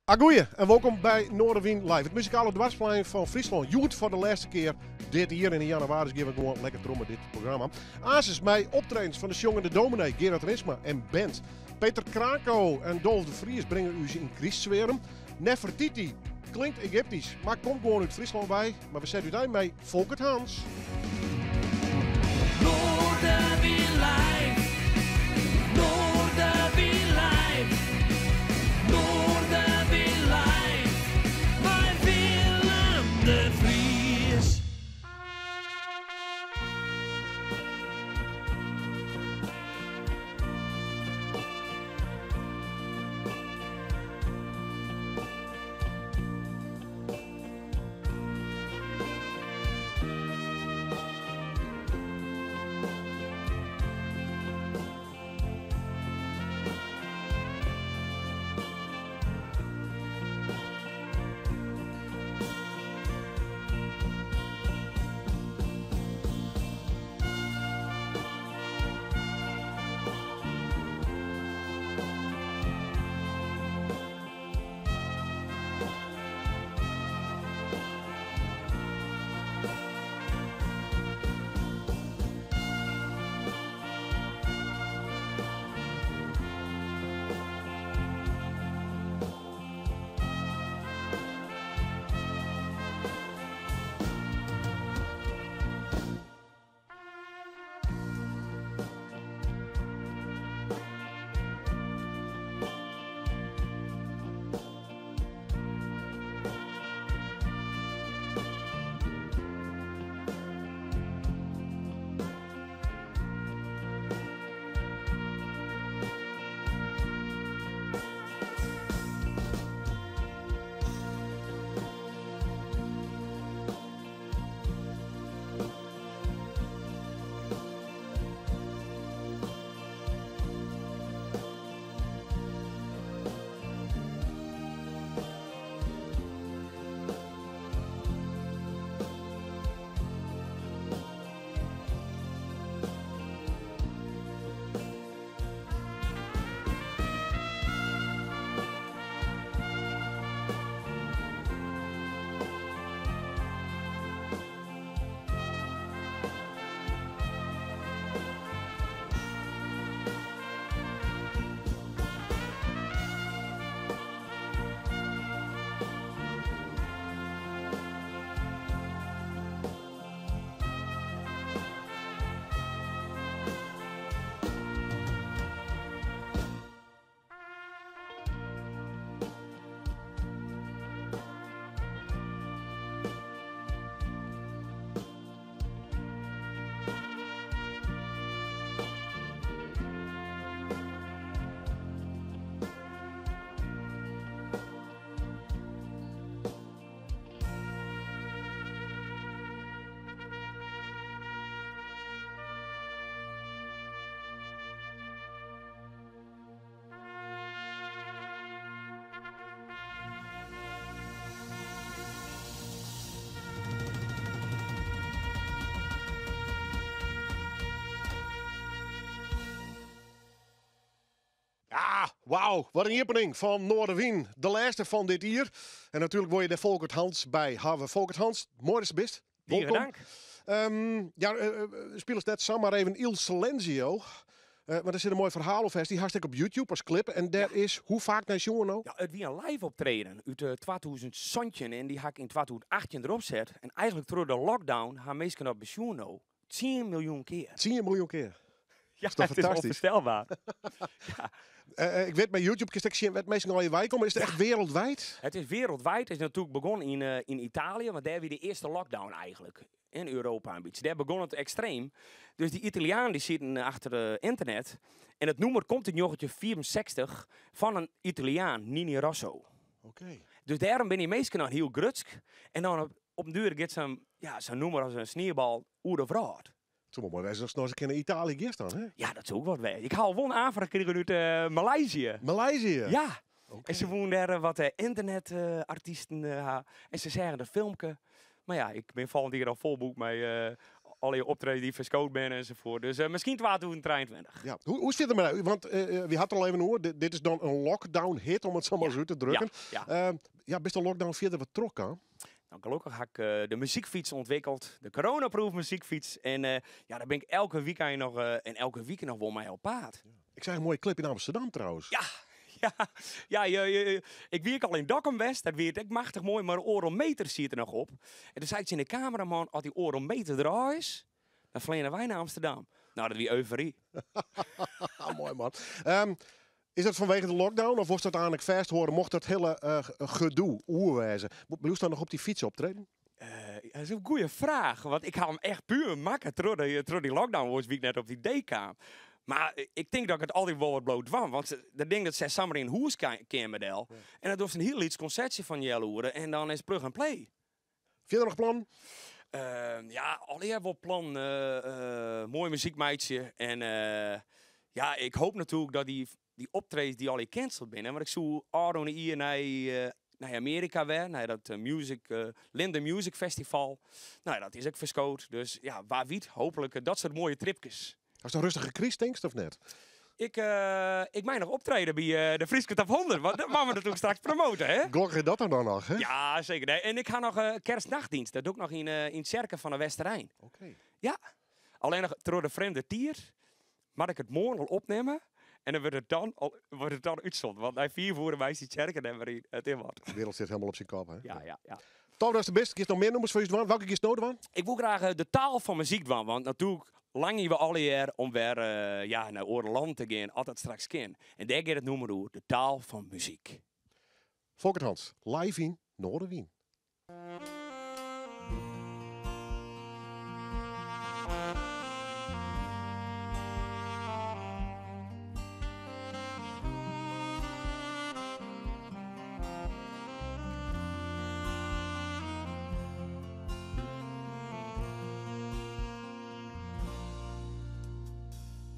Agoeie en wolkom by Noardewyn Live, it muzikale doarpsplein fan Fryslân. Hjoed foar de lêste kear dit jier en yn jannewaris gean we gewoan lekker troch mei dit programma. Aansens mei optredens fan de sjongende dominee Gerard Rinsma en band. Peter Krakow en Dolf de Vries bringe ús yn krystsfearen. Nefertiti klinkt Egyptysk, mar komt gewoan út Fryslân wei. Mar we sette útein mei Folkert Hans. Noardewyn live, Noardewyn live, Noardewyn live, mei Willem de Vries. Ja, wauw, wat in iepening fan Noardewyn. De lêste fan dit jier. En natuerlik wol je dêr Folkert Hans by hawwe. Folkert Hans, moai datst der bist. Tige Wolkom. dank. Ja, spilest net samar even Il Silenzio. Mar der sit in moai ferhaal oan fêst. Dy hast ek op YouTube as klip. En dêr is hoe faak nei sjoen no? Ja, it wie in live optreden út 2017 en dy ha ik yn 2018 derop set. En eigentlik troch de lockdown ha minsken dat besjoen no. 10 miljoen kear. 10 miljoen kear? Ja, Is toch it is fantastysk? ûnfoarstelber. Ja. Ik wit, by YouTube kinst ek sjen wêr't minsken allegear weikomme. Is it echt wereldwijd? It is wereldwijd. It is natuerlik begûn yn Italië, want dêr wie de earste lockdown eigentlik. In Europa in bytsje. Dêr begûn it ekstreem. Dus dy Italianen dy sieten achter ynternet. En it nûmer komt út 1964 fan in Italiaan, Nini Rosso. Dus dêrom binne dy minsken dan hiel grutsk. En dan op 'en duer giet sa'n, ja, sa'n nûmer as in sniebal oer de wrâld. It soe wol moai wêze ast nochris in kear nei Italië giest dan, hè? Ja, dat soe ek wat wêze. Ik ha al wol in oanfraach krigen út Maleisië. Maleisië? Ja. En se woenen dêr wat ynternetartysten ha. En se seagen dat filmke. Mar ja, ik bin folgjend jier al folboekt mei Alle optredens dy't ferskood binne enzovoort. Dus miskien 2023. Ja. Hoe sit it mei? Want we hadden het al even oer. Dit is dan in lockdown hit, om it sa mar út te drukken. Ja, bist de lockdown fierder wat troch kaam? Nou, gelokkich ha ik de muzykfyts ûntwikkeld. De coronaproof muzykfyts. En ja, dêr bin ik elke weekend noch, en elke wike noch wol mei op paad. Ja. Ik seach in moaie clip yn Amsterdam trouwens. Ja, ja, ik wie al yn Dokkum west, dat wie it ek machtich moai, mar oardel meter siet der noch op. En doe sei ik tsjin de kameraman, as dy oardel meter derôf is, dan fleane wy nei Amsterdam. Nou, dat wie eufory. Moai man. Is dat fanwege de lockdown of wolst dat eins fêsthâlde mocht dat hiele gedoe oer wêze? Bliuwst dan noch op dy fyts optreden? Dat is in goede fraach, want ik ha him echt puer makke troch dy lockdown, oars wie ik net op it idee kaam. Mar ik tink dat ik it altyd wol wat bliuw dwaan, want dat ding dat set samar yn hûskeamer del. En dat dochst in hiel lyts konsertsje fan healoere en dan is plug and play. Fierder noch plannen? Ja, allegear wol plannen. Moaie muzyk meitsje. En ja, ik hoopje natuerlik dat dy optredens dy't allegear cancelled binne. Want ik soe ôfrûne jier nei Amearika wer, nei dat Linden Music Festival. Nou, dat is ek ferskood. Dus ja, wa wit, hooplik dat soart moaie tripkes. Hast in rêstige kryst, tinkst, of net? Ik mei noch optrede by de Fryske Top 100, want dat moatte we natuerlik straks promote, hè? Gelokkich is dat dan noch, hè? Ja, seker. Nee, en ik ha noch kerstnachtdienst. Dat doch ik noch yn tsjerke fan de Westerein. Oké. Ja. Allinnich troch de frjemde tiid moat ik it moarn al opnimme. En dan wurdt it dan útstjoerd. Want nei 5 oere meist dy tsjerke net mear yn. It is wat. De wereld sit hielendal op syn kop, hè? Ja. Top datst der bist. Giest noch mear nûmers foar ús dwaan? Welke giest no dwaan? Ik wol graach de taal fan muzyk dwaan. Want natuerlik langje we allegear om wer ja, nei oare lannen te gean, as dat straks kin. En dêr giet it nûmer oer, de taal fan muzyk. Folkert Hans, live yn Noardewyn.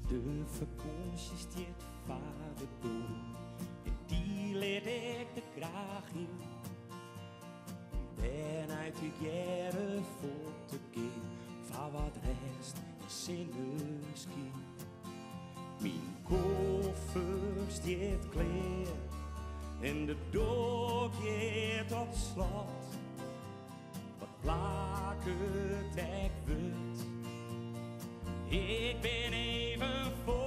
De fakânsje stiet foar de doar en dy lit ik der graach yn. Dêrnei tegearre fuort te gean foar wat rêst en sinneskyn. Myn koffer stiet klear en de doar giet op slot. Wat plak it ek wurdt, ik bin even fuort.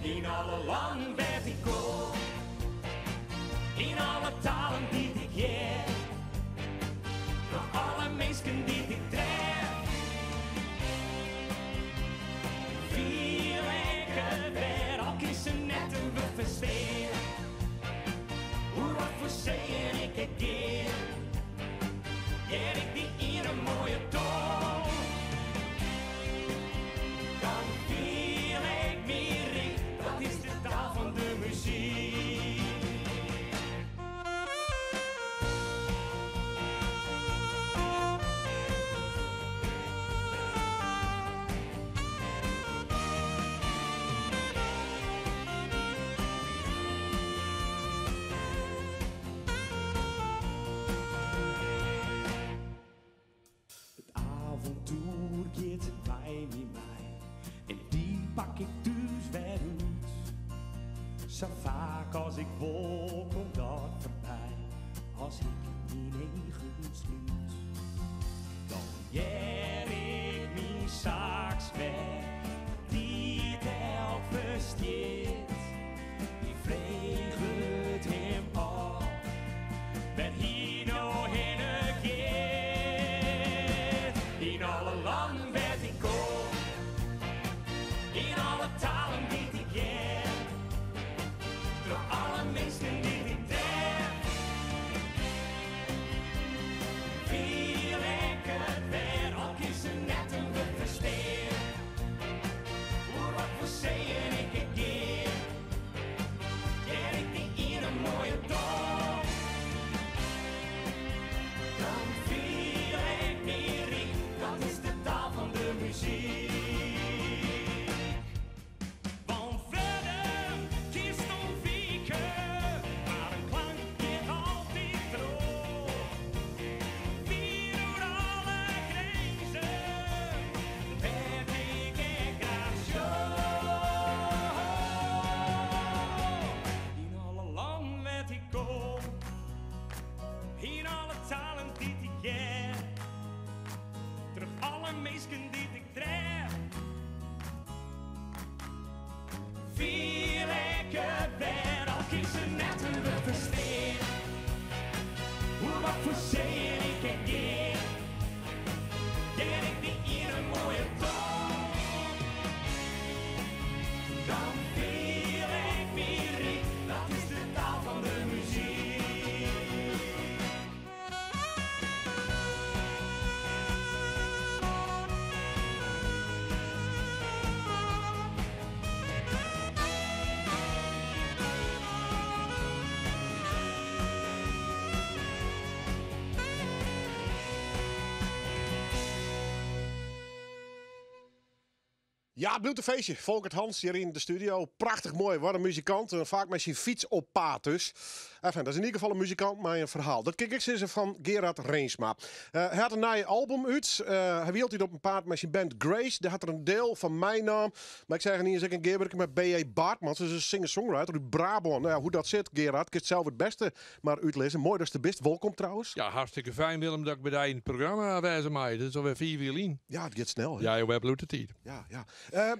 Yn alle lannen wêr't ik kom, yn alle talen dy't ik hear, troch alle minsken dy't ik tref, fiel ik it wer, al kin se net in wurd ferstean. Oer wat foar seeën ik ek gean, hear ik dy iene moaie toan. Dan fiel ik my ryk, dat is de taal fan de muzyk. It avontoer giet mei my mei en dy pak ik thús wer út. Sa faak as ik wol komt dat foarby as ik myn eagen slút. Dan hear ik myn sax wer, dy't elk ferstiet. Dy freget him ôf wêr't hy no hinne giet. Yn alle lannen wêr't ik kom, yn alle talen dy't ik hear, troch alle minsken dy't ik tref, fiel Ja, het bliuwt in feestje. Folkert Hans hjir yn de studio. Prachtich moai, wat in muzikant. En faak mei syn fyts op paad dus. Enfin, dat is yn ieder gefal in muzikant mei in ferhaal. Dat kin ik ek sizze fan Gerard Rinsma. Eh, hy hat in nij album út. Eh, hy wie altyd op 'en paad mei syn band Grace. Dêr hat er in diel fan meinaam. Mar ik seach yniens ek in gearwurking mei B.J. Baartmans. Dat is in singer-songwriter út Brabân. No ja, hoe't dat sit, Gerard, kinst sels it bêste mar útlizze. Moai datst der bist. Wolkom trouwens. Ja, hartstikke fijn Willem dat ik by dy yn it programma wêze mei. Dat is alwer 5 jier lyn. Ja, it giet snel. Hè? Ja, jo bliuwt de tiid.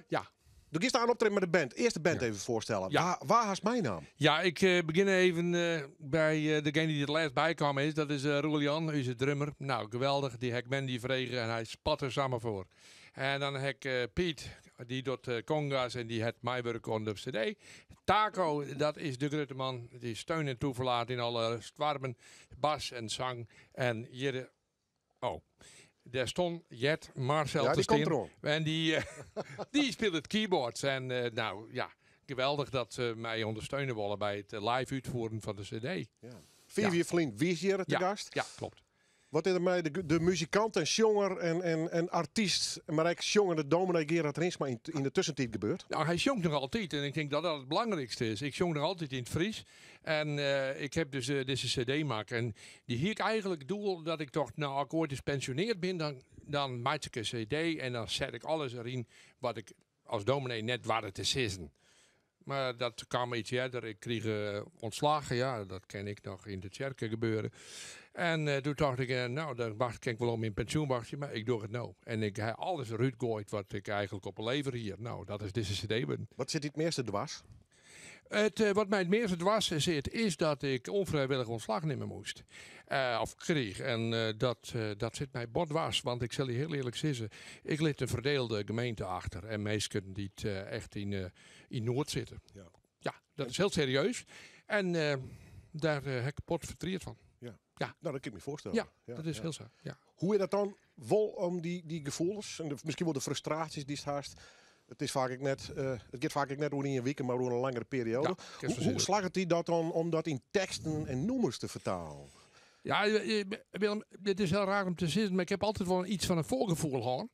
Ja. Do giest oan optreden mei de band. Earst de band even foarstelle. Ja. Wa hast meinaam? Ja, ik begjin even by degene dy't it lêst bykaam is. Dat is Roel Jan, ús drummer. Nou, geweldich. Dy ha ik moandei frege en hy spat der samar foar. En dan ha ik Piet, dy docht conga's en dy hat meiwurke oan de cd. Taco, dat is de grutte man. Dy steun en toeverlaat yn alle stoarmen, bas en sang. En hjir, oh, dêr stond Jet Marcel Ja, te dy komt stean. deroan. En dy spilet keyboards. En nou ja, geweldich dat se my ûndersteune wolle by it live útfieren fan de cd. Ja. 5 Ja. jier ferlyn wiest hjir te Ja. gast. Ja, kloppet. Wat is der mei de muzikant en sjonger en artyst, mar ek sjongende dominee Gerard Rinsma yn de tuskentiid gebeurd? Nou, hy sjongt noch altyd en ik tink dat dat it belangrykste is. Ik sjong noch altyd yn it Frysk en ik ha dus dizze cd makke. En dy hie ik eigentlik doel dat ik tocht, nou, as ik oait ris pensjonearre bin, dan meitsje ik in cd en dan set ik alles deryn wat ik as dominee net doarde te sizzen. Mar dat kaam iets earder. Ik krige ûntslach, ja, dat kin ek noch yn de tsjerke gebeure. En doe tocht ik, nou, dan kin ik wol om myn pensjoen wachtsje, mar ik doch it no. En ik ha alles derút goaid wat ik eigentlik op 'e lever hie. Nou, dat is dizze cd wurden. Wat sit dy it measte dwers? Wat my it measte dwers sit, is dat ik ûnfrijwillich ûntslach nimme moast. Of kriich. En dat sit my bot dwers, want ik sil dy hiel earlik sizze, ik lit in ferdielde gemeente achter. En minsken dy't echt yn noad sitte. Ja, dat is hiel serieus. En dêr ha ik bot fertriet fan. Ja. Nou, dat kin ik my foarstelle. Ja, dat is hiel sa. Ja. Hoe is dat dan wol om dy gefoelens en miskien wol de frustraasjes dy'tst hast? It is faak ek net, it giet faak ek net oer ien wike, mar oer in langere perioade. Ja, kinst Hoe fersinnen. slagget dy dat dan om dat yn teksten en nûmers te fertalen? Ja, Willem, dit is hiel raar om te sizzen, mar ik ha altyd wol iets fan in foargefoel hân,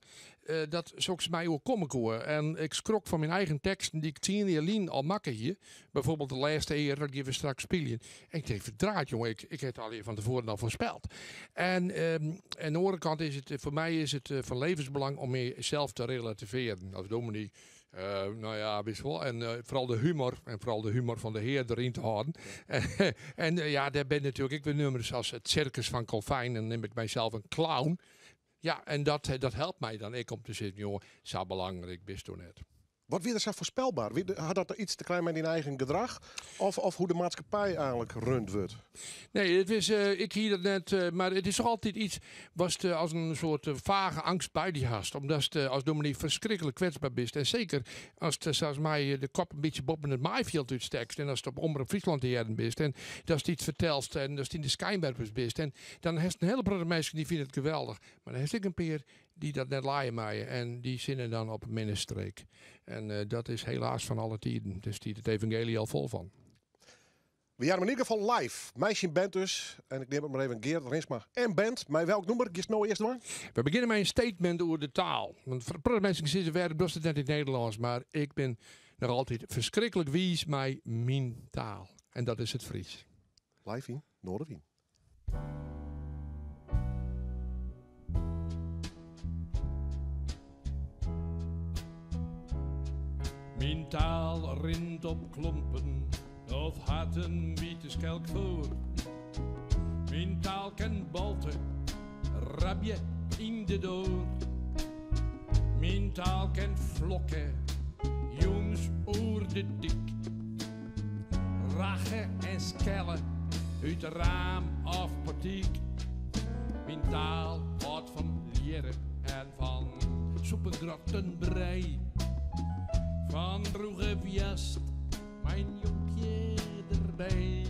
dat soks my oerkomme koe. En ik skrok fan myn eigen teksten dy't ik 10 jier lyn al makke hie. Byfoarbyld de lêste ear, dat gean we straks spyljen. En ik tink, verdraaid, jonge, ik ha it allegear fan tefoaren al foarspeld. En oan de oare kant is it, foar my is it fan levensbelang om mysels te relativearjen. As dominee, nou ja, wist wol. En foaral de humor, en foaral de humor fan de Hear deryn te hâlden. En ja, dêr binne natuerlik ek wer nûmers as it Sirkus fan Calvijn. Dan nim ik mysels in clown. Ja, en dat helpt my dan ek om te sizzen, jonge, sa belangryk bisto net. Wat wie der sa foarspelber? Hat dat iets te krijen mei dyn eigen gedrach? Of hoe de maatskippij eigentlik rund wurdt? Nee, it is, ik hie dat net, mar it is toch altyd iets watst as in soart fage eangst by dy hast. Omdatst as dominee ferskriklik kwetsber bist. En seker ast, sa as my, de kop in bytsje boppe it maaifjild útstekst. En ast op Omrop Fryslân te hearren bist. En datst iets fertelst en datst yn de skynwerpers bist. En dan hast in hiele protte minsken dy fine it geweldich. Mar dan hast ek in pear dy't dat net lije meie. En dy sinne dan op in minne streek. En dat is helaas fan alle tiden. Dêr stiet it evangeelje al fol fan. We hearre yn ieder gefal live. Mei syn band dus. En ik nim it mar even Gerard Rinsma en band. Mei welk nûmer giest no earst dwaan? We begjinne mei in statement oer de taal. Want foar in protte minsken sizze, wêrom dochst it net yn it Nederlânsk? Mar ik bin noch altyd ferskriklik wiis mei myn taal. En dat is it Frysk. Live yn Noardewyn. Myn taal rint op klompen of hat in wite skelk foar. Myn taal ken balte, rabje yn de doar. Myn taal ken flokke, jûns oer de dyk. Rache en skelle, út raam of portyk. Myn taal hâldt fan leare en fan soepegrottenbrei. Fan drûge woarst, mei in jonkje derby.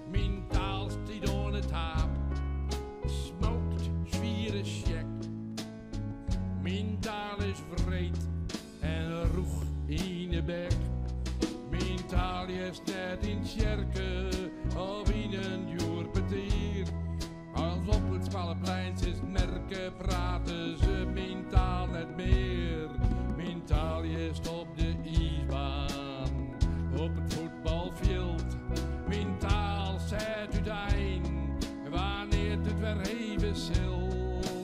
Myn taal stiet oan 'e taap, smookt swiere sjek. Myn taal is wreed en rûch yn 'e bek. Myn taal hearst net yn tsjerke of yn in djoer petear. As op it skoalleplein is merke, prate se myn taal net mear. Myn taal sil.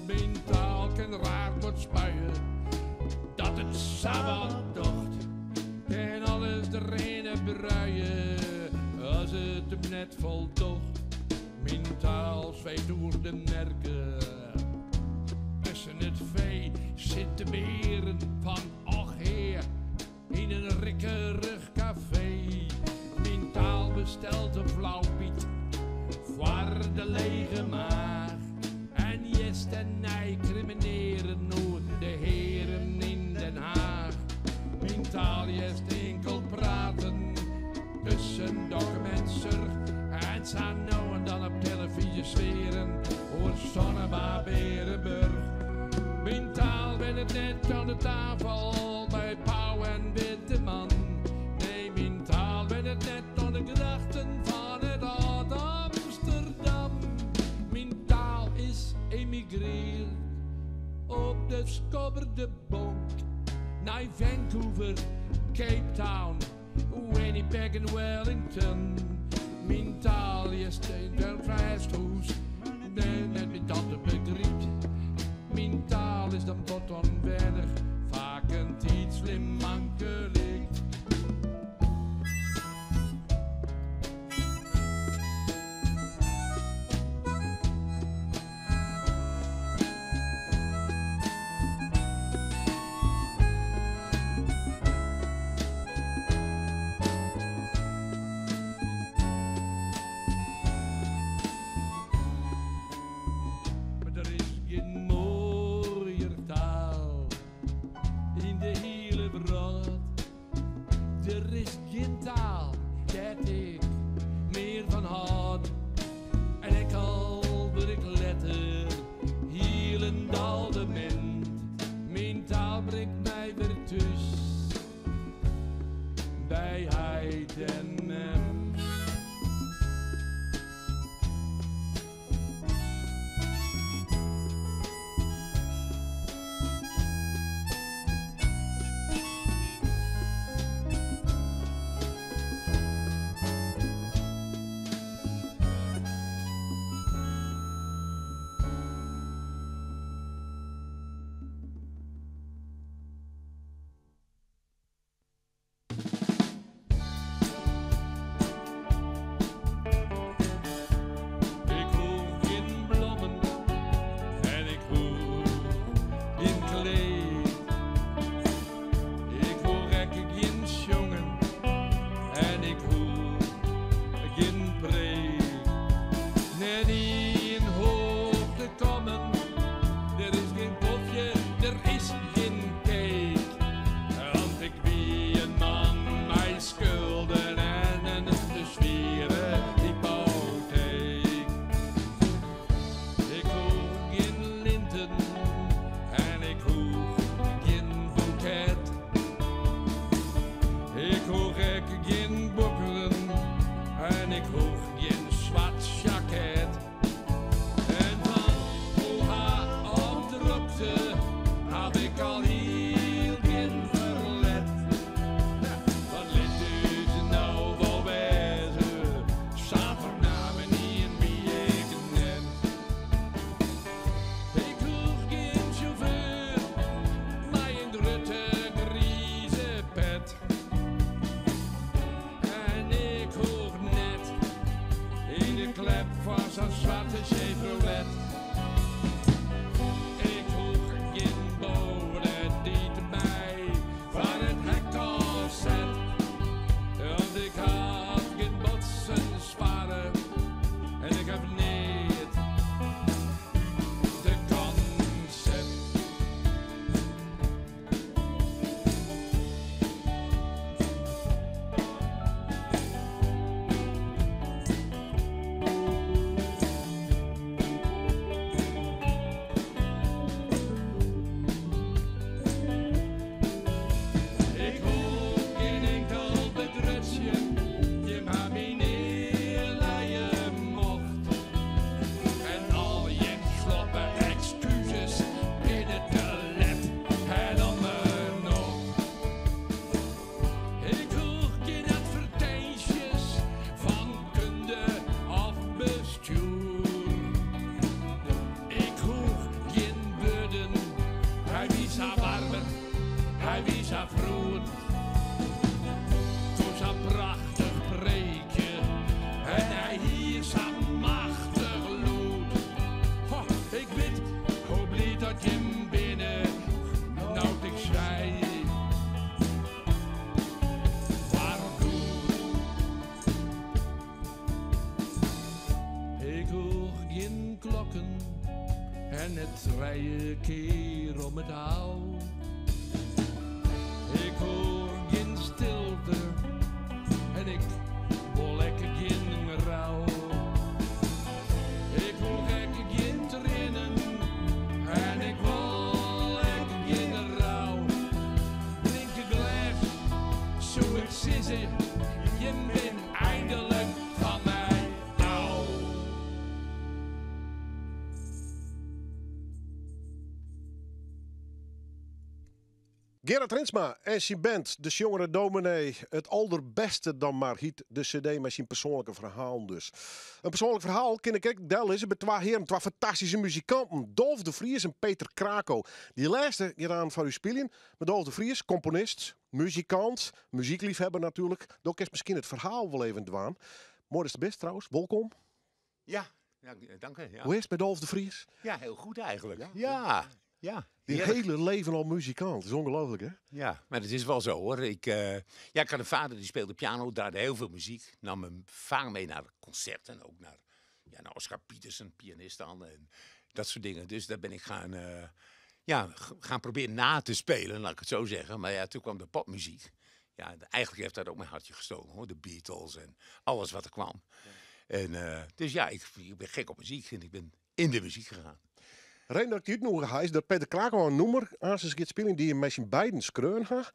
Myn taal kin raar wat spuien, dat it sa wat docht. Kin alles derhinne bruien, as it him net foldocht. Myn taal sweeft oer de merke. Tusken it fee sit de beren fan och hear yn in rikkerich kafee. Myn taal bestelt in flauwpiet foar de lege maach. En jest en nij krimineren oer de heren yn Den Haach. Myn taal jest inkeld praten tusken Dokkum en Surch. En sa no en dan op telefyzje swearen oer Sonnema Berenburg. Myn taal wennet net oan de tafel by Pauw en Witteman. Nee, myn taal wennet net oan de grachten fan it âld Amsterdam. Myn taal is emigreard op de skobberde bonk nei Vancouver, Cape Town, Winnipeg en Wellington. Myn taal is in het rêsthûs, net myn tante begrypt. Myn taal is dan bot ûnwennich, fakentiids slim mankelik. Mar der is gjin moaier taal yn de hiele wrâld. Der is gjin taal dêr't ik mear fan hâld. En ek al wurd ik letter hielendal demint. Myn taal bringt my wer thús by heit en mem. Ik hoech gjin blommen en ik hoech gjin kleed. Ik hoech ek gjin sjongen en ik hoech gjin preek. Net ien hoecht te kommen, der is gjin kofje, der is gjin cake. Want ik wie in man mei skulden en in te swiere hypoteek. Ik hoech gjin linten en ik hoech gjin boeket. Ik hoech ek gjin boeken en ik hoech gjin swart jacket. En fan OH of drokte haw ik al hiel gjin ferlet. Want lit ús no wol wêze, sa fernaam-en-ien wie ik net. Ik hoech gjin sjauffeur mei in grutte grize pet. En ik hoech net yn de klep fan sa'n swarte Chevrolet. Ik hoech gjin bode dy't my fan it hek ôf set. Want ik haw gjin botsen sparre en ik haw neat te konsept. En net trije kear om it hou. Ik hoor gjin stilte en ik wol ek gjin rou. Ik wol ek gjin triennen en ik wol ek gjin rou. Drink in glês, soe ik sizze, jim bin eindelik fan my ôf. Gerard Rinsma en syn band, de sjongende dominee, Het Alderbeste dan maar, hyt de cd mei syn persoanlike ferhalen dus. In persoanlik ferhaal kin ik ek dellizze by twa hearen, twa fantastyske muzikanten, Dolf de Vries en Peter Krakow. Dy lêste giet aanst foar ús spyljen, mar Dolf de Vries, komponist, muzikant, muzykleafhawwer natuerlik. Do kinst miskien it ferhaal wol even dwaan. Moai datst der bist trouwens, wolkom. Ja, ja dank u. Ja. Hoe is it mei Dolf de Vries? Ja, heel goed eigenlijk. Ja, ja. Dyn Heerlijk. hiele leven al muzikant, dat is ongelooflik hè? Ja, maar het is wel zo hoor. Ja, ik had een vader die speelde piano, draaide heel veel muziek. Nam me vaak mee naar concerten, ook naar Oscar Peterson, pianist dan. En dat soort dingen. Dus daar ben ik gaan proberen na te spelen, laat ik het zo zeggen. Maar ja, toen kwam de popmuziek. Ja, eigenlijk heeft dat ook mijn hartje gestolen hoor. De Beatles en alles wat er kwam. En dus ja, ik ben gek op muziek en ik ben in de muziek gegaan. Reden dat ik die útnûge ha is dat Peter Krakow in nûmer aanst giet spyljen dy't er mei syn beiden skreaun ha.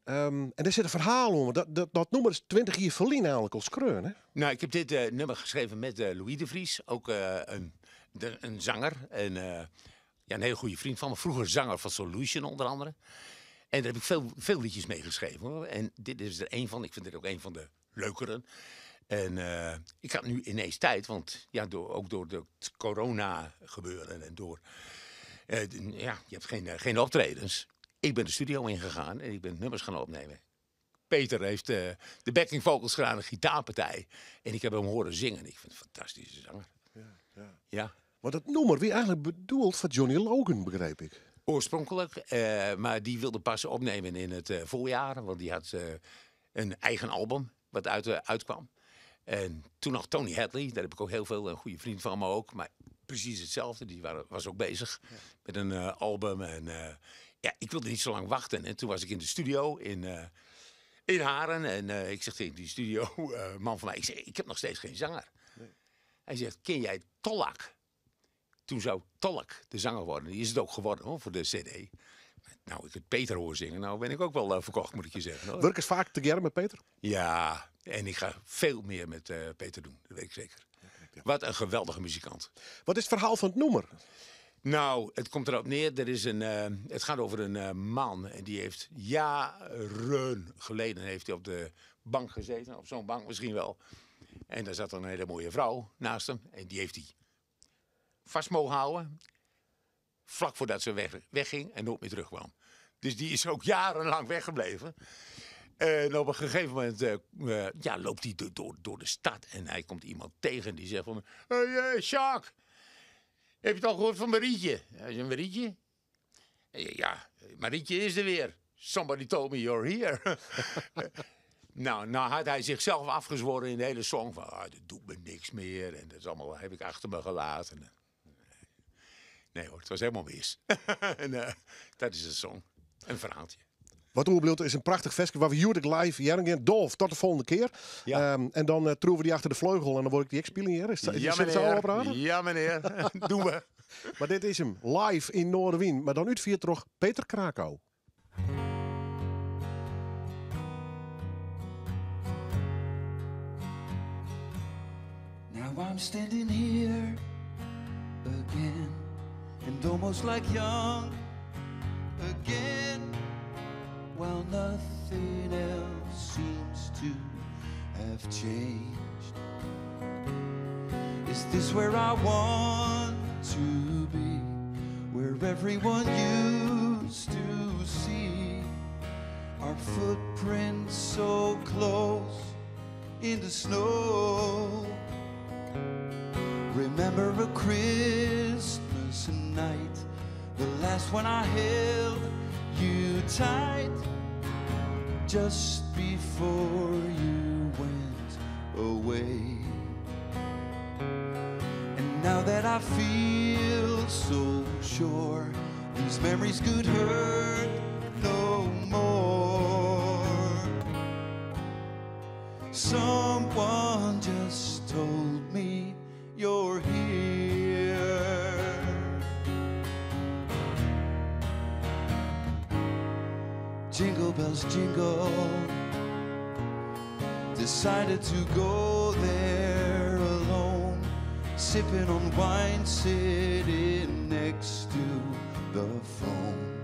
En dêr sit in ferhaal oan, want dat nûmer is 20 jier ferlyn eigentlik al skreaun, hè? Nou, ik heb dit nummer geschreven met Louis de Vries, ook een zanger en een hele goede vriend van me. Vroeger zanger van Solution onder andere. En daar heb ik veel, veel liedjes mee geschreven, hoor. En dit is er één van. Ik vind dit ook een van de leukeren. En ik had nu ineens tijd, want ja, ook door het corona gebeuren en door... ja, je hebt geen optredens. Ik ben de studio ingegaan en ik ben nummers gaan opnemen. Peter heeft de backing vocals gedaan, een gitaarpartij. En ik heb hem horen zingen. Ik vind het een fantastische zanger. Ja, ja. Ja. Want dat nûmer wie eigentlik bedoeld foar Johnny Logan, begriep ik. Oorspronkelijk, maar die wilde pas opnemen in het voorjaar. Want die had een eigen album wat uitkwam. En toen nog Tony Hadley, daar heb ik ook heel veel, een goede vriend van me ook. Maar precies hetzelfde, die was ook bezig met een album. En ik wilde niet zo lang wachten. En toen was ik in de studio in Haren. En ik zeg tegen die studio man van mij, ik zeg, ik heb nog steeds geen zanger. Hij zegt, ken jij Tollak? Toen zou Tollak de zanger worden. Die is het ook geworden hoor, voor de cd. Maar, ik het Peter hoor zingen, nou ben ik ook wel verkocht, moet ik je zeggen. Hoor. Werk is vaak te met Peter? Ja, en ik ga veel meer met Peter doen, dat weet ik zeker. Wat een geweldige muzikant. Wat is het verhaal van het nûmer? Nou, het komt erop neer, het gaat over een man en die heeft jaren geleden heeft hij op de bank gezeten, op zo'n bank misschien wel. En daar zat dan een hele mooie vrouw naast hem en die heeft hij vast mogen houden, vlak voordat ze wegging en nooit meer terugkwam. Dus die is ook jarenlang weggebleven. En op een gegeven moment loopt hij door de stad en hij komt iemand tegen die zegt van... Hey Jacques, heb je het al gehoord van Marietje? Hij zegt, Marietje? Hij zegt, ja, Marietje is er weer. Somebody told me you're here. Nou had hij zichzelf afgezworen in de hele song van... Ah, dat doet me niks meer en dat is allemaal, heb ik achter me gelaten. Nee hoor, het was helemaal mis. En dat is een song, een verhaaltje. Wat oerbeeld is een prachtig ferske waar we hjoed live jern. Dolf, tot de volgende keer. En dan troeven we die achter de vleugel en dan word ik die ik hier. Is dat, Ja, zit het zo meneer. op raden? Ja, meneer. Doen we. Maar dit is hem, live in Noardewyn. Maar dan útfierd troch Peter Krakow. Now I'm standing here again, and almost like young again, while nothing else seems to have changed. Is this where I want to be, where everyone used to see our footprints so close in the snow? Remember a Christmas night, the last one I held you tight, just before you went away. And now that I feel feel so sure these memories could hurt no more. Someone just told me you're here. Jingle bells jingle. Decided to go there alone, sipping on wine, sitting next to the phone.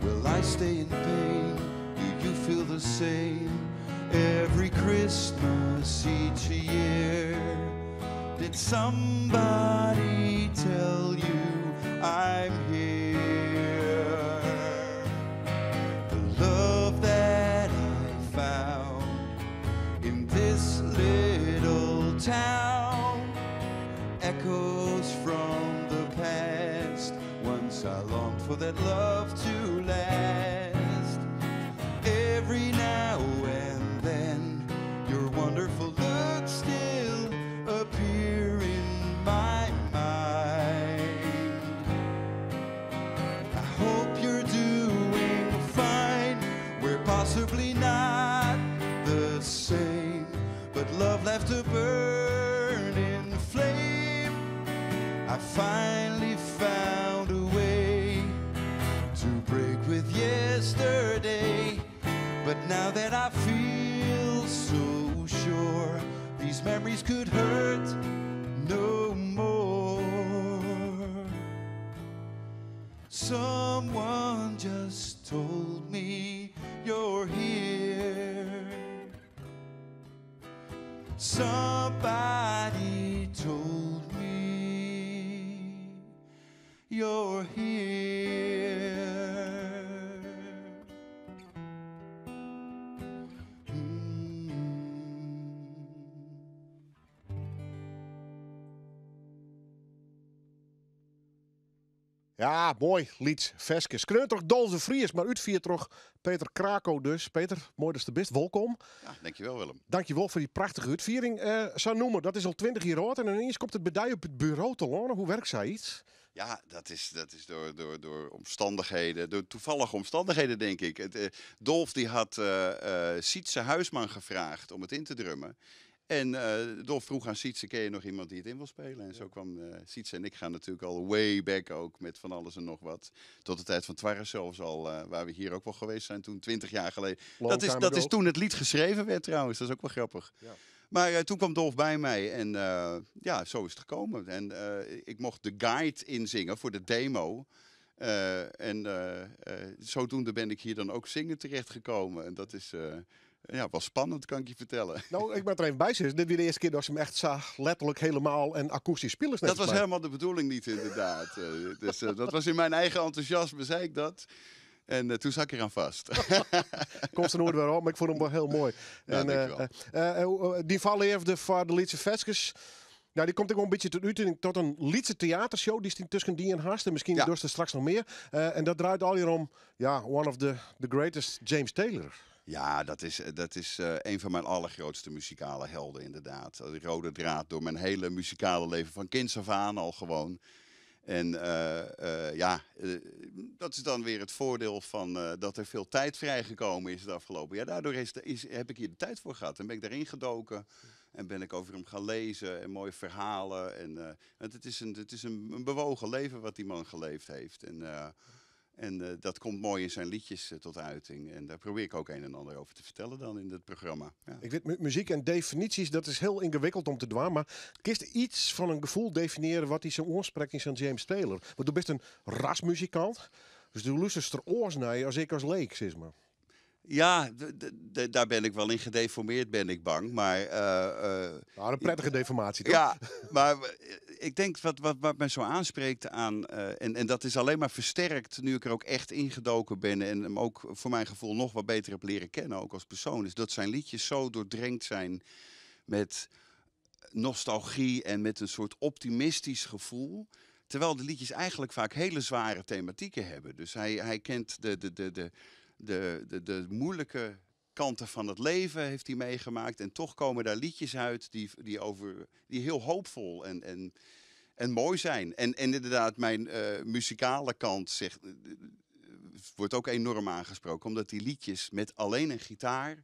Will I stay in pain? Do you feel the same? Every Christmas each year. Did somebody tell you I'm here? The love that I found in this little town echoes from the past. Once I longed for that love to last. Every now and then, your wonderful looks still appear in my mind. I hope you're doing fine. We're possibly not the same, but love left a burning flame. I finally found a way to break with yesterday. But now that I feel so sure, these memories could hurt no more. Someone just told me you're here. Somebody told me you're here. Mm. Ja, moai lyts ferske. Skreaun troch Dolf de Vries, mar útfierd troch Peter Krako dus. Peter, moai datst der bist. Wolkom. Ja, dankjewel Willem. Dankjewol foar dy prachtige útfiering. Eh, Sa'n nûmer, dat is al 20 jier âld en ineens komt it by dy op it buro telâne. Hoe wurket sayts? Ja, dat is door omstandigheden, door toevallige omstandigheden denk ik. Dolf die had Sietse Huisman gevraagd om het in te drummen. En Dolf vroeg aan Sietse, ken je nog iemand die het in wil spelen? En zo kwam Sietse en ik gaan natuurlijk al way back ook met van alles en nog wat. Tot de tijd van Twarres zelfs al, waar we hier ook wel geweest zijn toen, 20 jaar geleden. Long Dat is, time dat is ago. toen het lied geschreven werd trouwens, dat is ook wel grappig. Maar toen kwam Dolf bij mij en ja, zo is het gekomen. En ik mocht de guide inzingen voor de demo. En zodoende ben ik hier dan ook zingen terechtgekomen. En dat is ja, wel spannend, kan ik je vertellen. Nou, ik ben er even bij zitten. Dit wie de earste kear dat se him echt zag, letterlik hielendal en akoestysk spylje. Dat was helemaal de bedoeling niet, inderdaad. Dus dat was in mijn eigen enthousiasme, zei ik dat. En toen zat ik eraan vast. Komt er nooit weer op, mar ik fûn him wol hiel moai. Ja, En, dankjewel. Dy foarleafde foar de lytse ferskes. Nou, dy komt ek wol in bytsje tot uting tot in lytse teatershow. Dy stiet tusken dy en hast. En miskien dochst der straks noch mear. En dat draait allegear om, ja, one of the greatest, James Taylor. Ja, dat is een van mijn allergrootste muzikale helden, inderdaad. De rode draad door mijn hele muzikale leven, van kinds af aan al gewoon. En ja, dat is dan weer het voordeel van dat er veel tijd vrijgekomen is het afgelopen jaar. Daardoor heb ik hier de tijd voor gehad en ben ik daarin gedoken. En ben ik over hem gaan lezen en mooie verhalen. En want het is een bewogen leven wat die man geleefd heeft. En dat komt mooi in zijn liedjes tot uiting. En daar probeer ik ook een en ander over te vertellen dan in het programma. Ja. Ik wit, muzyk en definysjes, dat is hiel yngewikkeld om te dwaan. Mar kinst yts fan in gefoel definiëarje wat dy sa oansprekt yn sa'n James Taylor? Want do bist in rasmuzikant, dus do lústerst der oars nei as ik as leek, sis mar. Ja, daar ben ik wel in gedeformeerd, ben ik bang. Maar, Nou, in prettige deformaasje, toch? Ja, maar ik denk wat mij zo aanspreekt aan... en dat is alleen maar versterkt nu ik er ook echt ingedoken ben... en hem ook voor mijn gevoel nog wat beter heb leren kennen, ook als persoon... is dat zijn liedjes zo doordrenkt zijn met nostalgie en met een soort optimistisch gevoel... Terwijl de liedjes eigenlijk vaak hele zware thematieken hebben. Dus hij kent de moeilijke kanten van het leven heeft hij meegemaakt. En toch komen daar liedjes uit die heel hoopvol en En mooi zijn. En inderdaad, mijn muzikale kant zegt, wordt ook enorm aangesproken. Omdat die liedjes met alleen een gitaar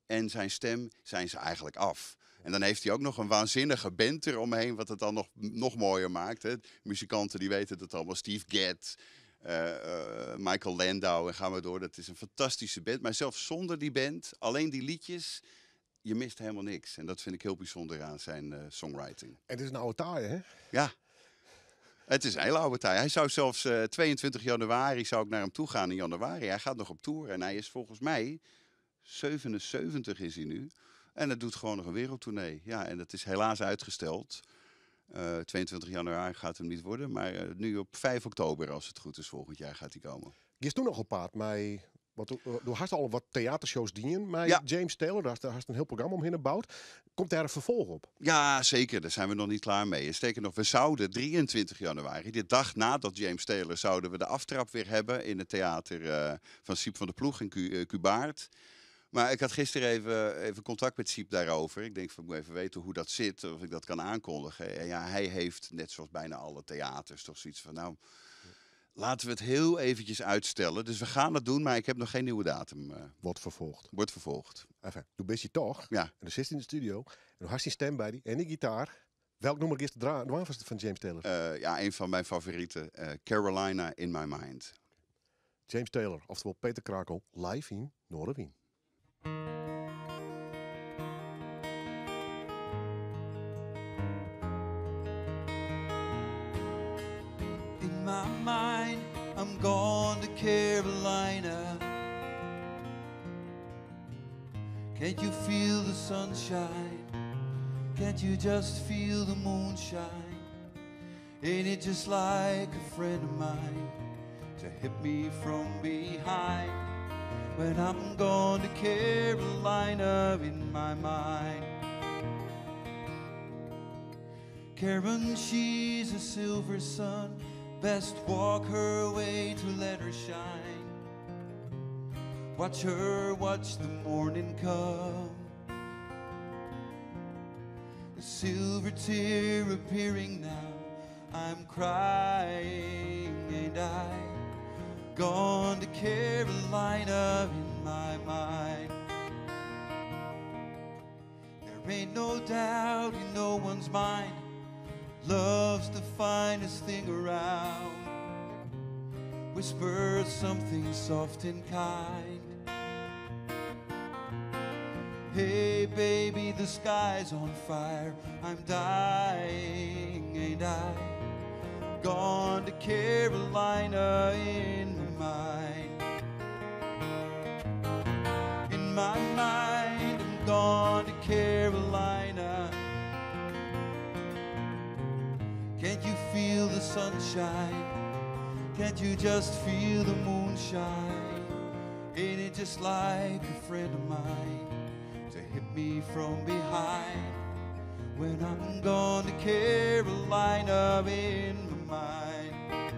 en zijn stem zijn ze eigenlijk af. En dan heeft hij ook nog een waanzinnige band eromheen, wat het dan nog mooier maakt. Hè. Muzikanten die weten dat allemaal. Steve Gadd, Michael Landau en gaan we door. Dat is een fantastische band. Maar zelfs zonder die band, alleen die liedjes, je mist helemaal niks. En dat vind ik heel bijzonder aan zijn songwriting. En het is een oude taai, hè? Ja. Het is een hele oude taai. Hij zou zelfs 22 januari zou ik naar hem toe gaan in januari. Hij gaat nog op tour en hij is volgens mij 77 is hij nu. En dat doet gewoon nog een wereldtournee. Ja, en dat is helaas uitgesteld. 22 januari gaat hem niet worden, maar nu op 5 oktober, als het goed is, volgend jaar gaat hij komen. Gist toen nog op paard, maar wat, door hast al wat theatershows dienen, maar James Taylor, daar is een heel programma omheen gebouwd. Komt daar een vervolg op? Ja, zeker. Daar zijn we nog niet klaar mee. Sterker nog, we zouden 23 januari, de dag nadat James Taylor, zouden we de aftrap weer hebben in het theater van Syb van der Ploeg in Kûbaard. Maar ik had gisteren even contact met Syb daarover. Ik denk van, ik moet even weten hoe dat zit, of ik dat kan aankondigen. En ja, hij heeft, net zoals bijna alle theaters, toch zoiets van, nou, laten we het heel eventjes uitstellen. Dus we gaan het doen, maar ik heb nog geen nieuwe datum. Wordt vervolgd. Wordt vervolgd. Enfin, doe best je toch. Ja. En dan zit hij in de studio. En dan had hij stem bij die en die gitaar. Welk nummer is de van James Taylor? Ja, een van mijn favorieten. Carolina in My Mind. James Taylor, oftewel Peter Krakel, live in Noardewyn. In my mind, I'm gone to Carolina. Can't you feel the sunshine? Can't you just feel the moonshine? Ain't it just like a friend of mine to hit me from behind when I'm gone to Carolina in my mind? Karen, she's a silver sun. Best walk her way to let her shine. Watch her watch the morning come. A silver tear appearing now. I'm crying, ain't I? Gone to Carolina in my mind. There ain't no doubt in no one's mind. Love's the finest thing around. Whisper something soft and kind. Hey baby, the sky's on fire. I'm dying, ain't I? Gone to Carolina in my mind. In my mind, I'm gone to Carolina. Can't you feel the sunshine? Can't you just feel the moonshine? Ain't it just like a friend of mine to hit me from behind when I'm gone to Carolina in my mind?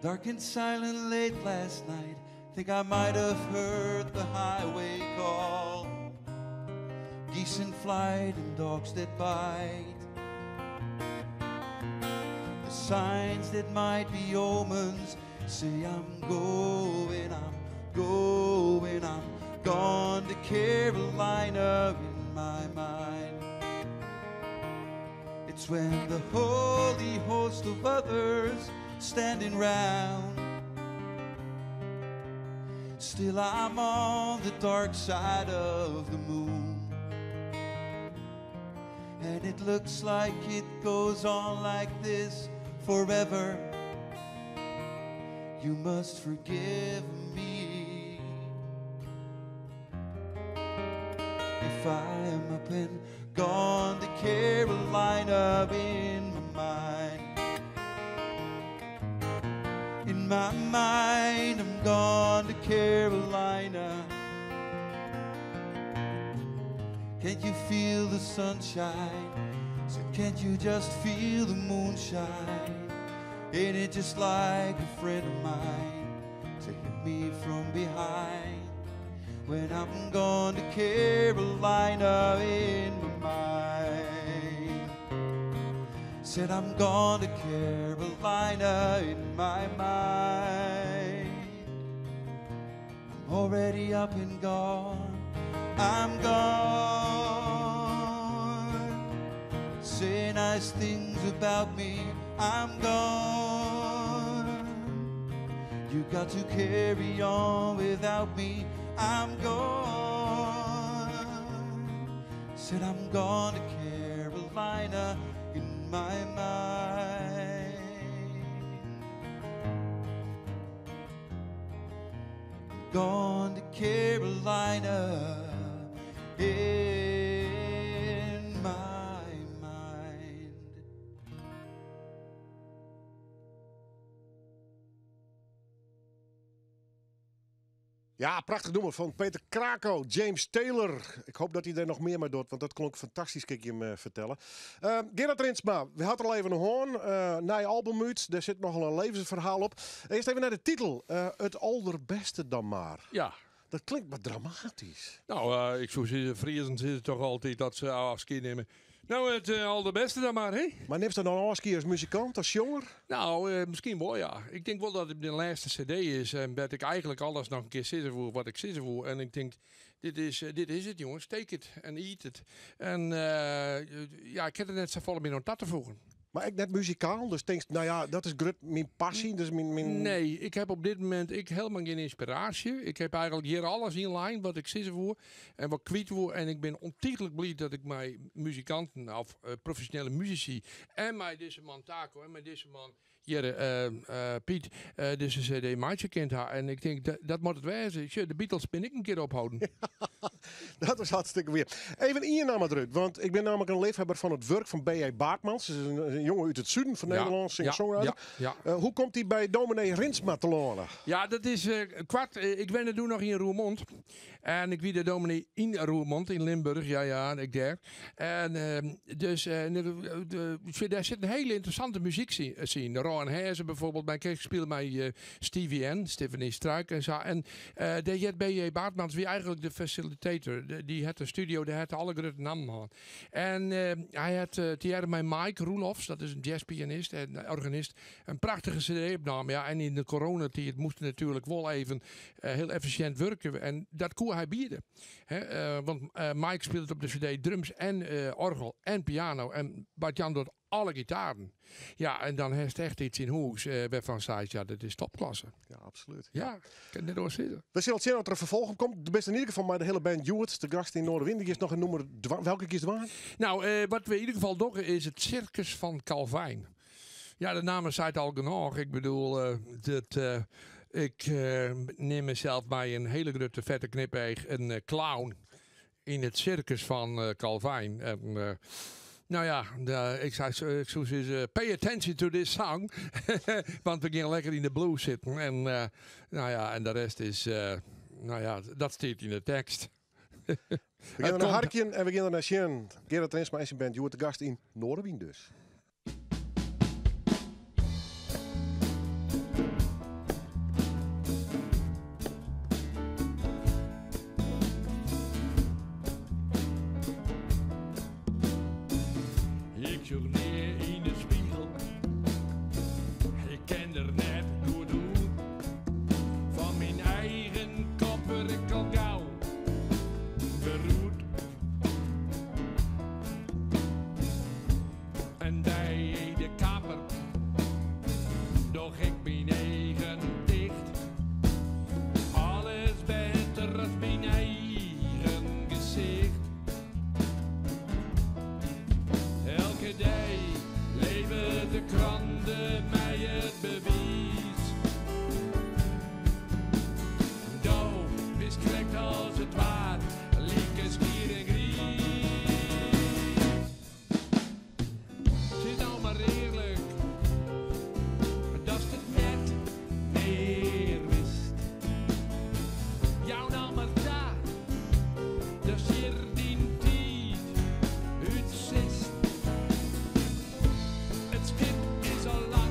Dark and silent late last night, think I might have heard the highway call. Geese in flight and dogs that bite. The signs that might be omens say I'm going, I'm going, I'm gone to Carolina in my mind. It's when the holy host of others standing round. Still I'm on the dark side of the moon. And it looks like it goes on like this forever. You must forgive me if I am up and gone to Carolina in my mind. In my mind, I'm gone to Carolina. Can't you feel the sunshine? So can't you just feel the moonshine? Ain't it just like a friend of mine to hit me from behind when I'm gone to Carolina in my mind? Said I'm gone to Carolina in my mind. I'm already up and gone. I'm gone. Say nice things about me. I'm gone. You got to carry on without me. I'm gone. Said I'm gone to Carolina in my mind. I'm gone to Carolina in my mind. Ja, prachtig nummer van Peter Krako, James Taylor. Ik hoop dat hij er nog meer mee doet, want dat klonk fantastisch, kan ik je hem vertellen. Gerard Rinsma, we hadden al even een hoorn. Nieuw album uit, daar zit nogal een levensverhaal op. Eerst even naar de titel. Het allerbeste dan maar. Ja. Dat klinkt maar dramatisch. Nou, ik zou zeggen, Friesen zitten toch altijd dat ze afscheid nemen. Nou, het allerbeste dan maar, hè? Maar neemt ze dan afscheid als muzikant, als jonger? Nou, misschien wel, ja. Ik denk wel dat het de laatste cd is en dat ik eigenlijk alles nog een keer zitten voor wat ik zitten voor. En ik denk, dit is het, jongens. Take it and eat it. En ja, ik heb er net zo vol meer om dat te voegen. Maar ik net muzikaal, dus denk nou ja, dat is grut mijn passie, dus mijn Nee, ik heb op dit moment helemaal geen inspiratie. Ik heb eigenlijk hier alles in lijn wat ik zitten voor en wat kwijt voor. En ik ben ontiegelijk blij dat ik mijn muzikanten of professionele muzici en mij deze man Taco en mij deze man hier Piet deze cd maatje kent haar. En ik denk, dat moet het wezen. Tje, de Beatles ben ik een keer ophouden. Dat is hartstikke weer. Even in je naam eruit, want ik ben namelijk een liefhebber van het werk van B.J. Baartmans. Dat is een jongen uit het zuiden van Nederland, singer-songwriter. Hoe komt hij bij dominee Rinsma te landen? Ja, dat is kwart. Ik ben er toen nog in Roermond. En ik wie de dominee in Roermond, in Limburg. Ja, ja, ik daar. En dus daar zit een hele interessante muziek zien. Ron Herzen bijvoorbeeld. Mijn kerk speelde mij Stevie N, Stephanie Struik en zo. En de Jet B.J. Baartmans, wie eigenlijk de facilitator. Die had een studio, die had alle grote namen gehad. En hij had Thierry met Mike Roelofs, dat is een jazzpianist en organist, een prachtige cd-opname. Ja, en in de coronatijd moest natuurlijk wel even heel efficiënt werken. En dat kon hij bieden. Hè want Mike speelde op de cd drums en orgel en piano. En Bart-Jan doet alle gitaren. Ja, en dan heeft echt iets in huis waarvan zei, ja, dat is topklasse. Ja, absoluut. Ja, ik kan net door zitten. We zullen zien dat er een vervolg op komt. De beste in ieder geval maar de hele band Hewitt, de gast in Noardewyn. Die is nog een nummer welke kiest waar? Wat we in ieder geval doen is het Circus van Calvijn. Ja, de naam zei het al genoeg. Ik bedoel, dat ik neem mezelf bij een hele grote vette knipeeg, een clown in het circus van Calvijn. En nou ja, de, ik zei, zo, ik zou zeggen pay attention to this song. Want we gaan lekker in de blues zitten. En nou ja, en de rest is, nou ja, dat staat in de tekst. We gaan Het naar komt Harkjen en we gaan naar Sjen. Gerard Rinsma en zijn band, je wordt de gast in Noardewyn dus. Ik zoek neer in de spiegel. Ik ken er net goed hoe. Van mijn eigen kop word ik al gauw beroerd. En bij de kapper doch ik mijn eigen dicht. Alles beter als mijn eigen gezicht. Elke dag leven de kranten mij het bewijs. Doof is correct als het waar, lieke stier en gries. Het is nou maar eerlijk, dat is het net meer wist. Jou nou maar daar, dat is hier die tijd uit zist. Het schip is al lang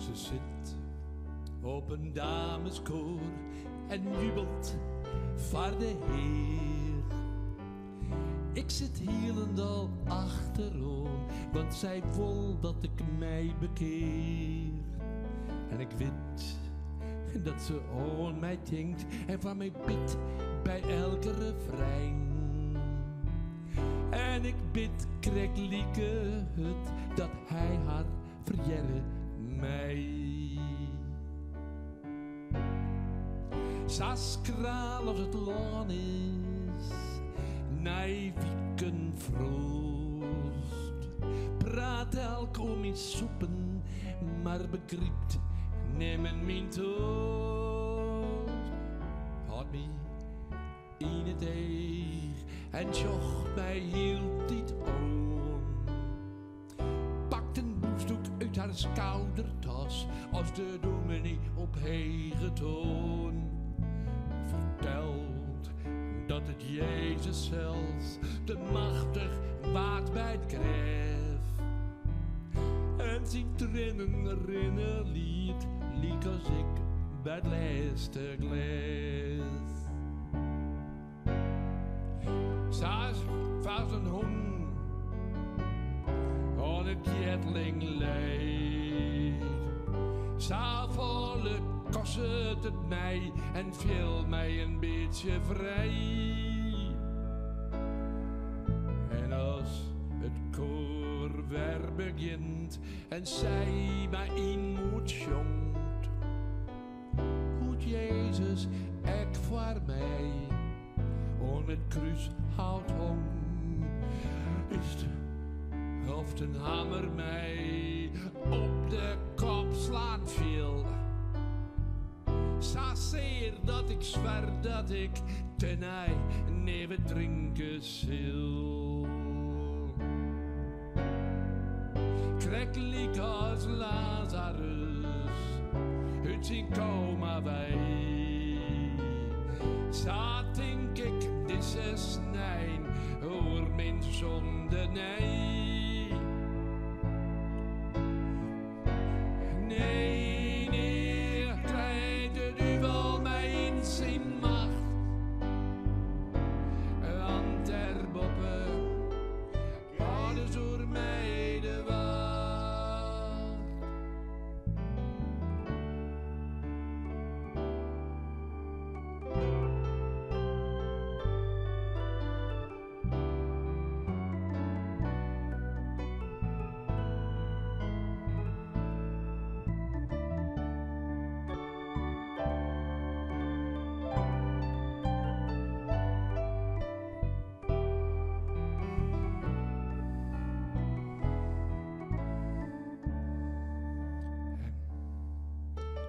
Ze zit op een dameskoor en jubelt voor de Heer. Ik zit hielendal achterom, want zij wil dat ik mij bekeer. En ik weet dat ze aan mij denkt en van mij bidt bij elke refrein. En ik bid, krijg lieke het, dat hij haar verjerre mij. Saskraal als het laan is, nij wieken froost. Praat elk om in soepen, maar begriept nemen mijn toast. Had mij in het eeg en zocht mij heel dit om. Pakt een boefstuk uit haar schoudertas als de dominee op hege toon vertelt dat het Jezus zelfs de machtig waard bij het graf. En zijn tranen rinnen liet, liek als ik bij het laatste glas. Saas vast een hond aan het jetling leed. Zavolle kost het mij en viel mij een beetje vrij. En als het koor weer begint en zij mij in moet jongt, hoe Jezus ek voor mij aan het kruis houdt hong, is of een hamer mij op de kop slaan viel. Saseer dat ik zwaar dat ik tenij neven drinken zil. Kreklik als Lazarus uit zijn coma wij. Sa denk ik, deze snijn, hoor mijn zonde nee. Nee, nee, krijgt de duivel mij in zijn macht. Want ter boppe, hadden ze door mij de wacht.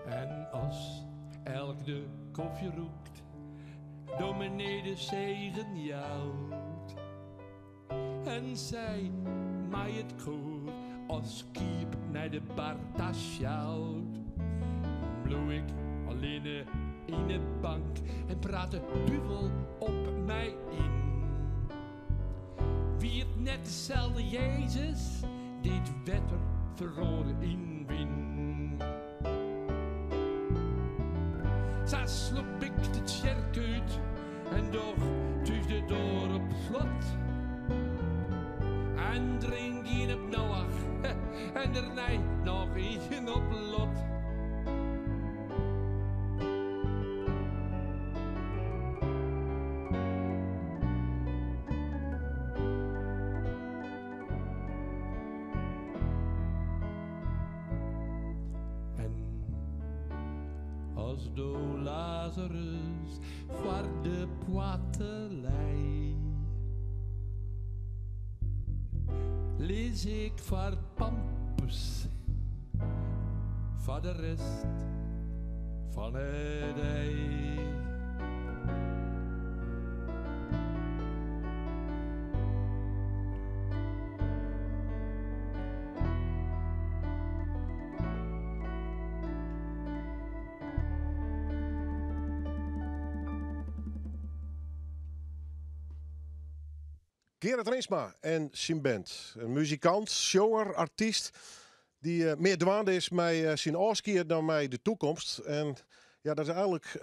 En als elk de koffie roekt, dominee de zegen jouwt. En zij mij het koor als kiep naar de bartas sjouwt. Bloei ik alleen in de bank en praat de duivel op mij in. Wie het net dezelfde Jezus, die het wetter verloren in win. Sa sloep ik de tjerk uit en doch thuis de door op slot. En drink in op Noach en daarna nog een op lot. En als do Lazarus voor de poatelij. Lees ik voor Pampus, voor de rest van het ei. Gerard Rinsma en zijn band. Een muzikant, zanger, artiest. Die mear dwaande is mei syn ôfskied dan mei de toekomst. En ja, dat is eigenlik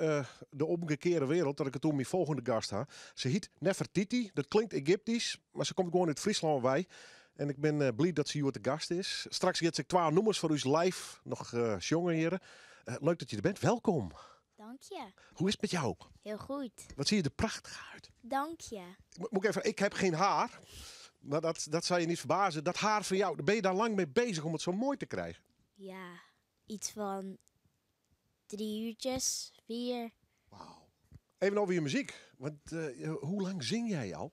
de omgekearde wereld dat ik it oer myn folgjende gast ha. Se hyt Nefertiti, dat klinkt Egyptysk, mar se komt gewoan út Fryslân wei. En ik bin bliid dat se hjoed te gast is. Straks giet se twa nûmers foar ús live noch sjongen hjir. Leuk dat je der bent. Welkom. Dank je. Hoe is it met jou? Heel goed. Wat zie je er prachtig uit. Dank je. Moet ik even, ik heb geen haar, maar dat zal je niet verbazen. Dat haar van jou, ben je daar lang mee bezig om het zo mooi te krijgen? Ja, iets van 3 uurtjes, 4. Wauw. Even over je muziek. Want hoe lang zing jij al?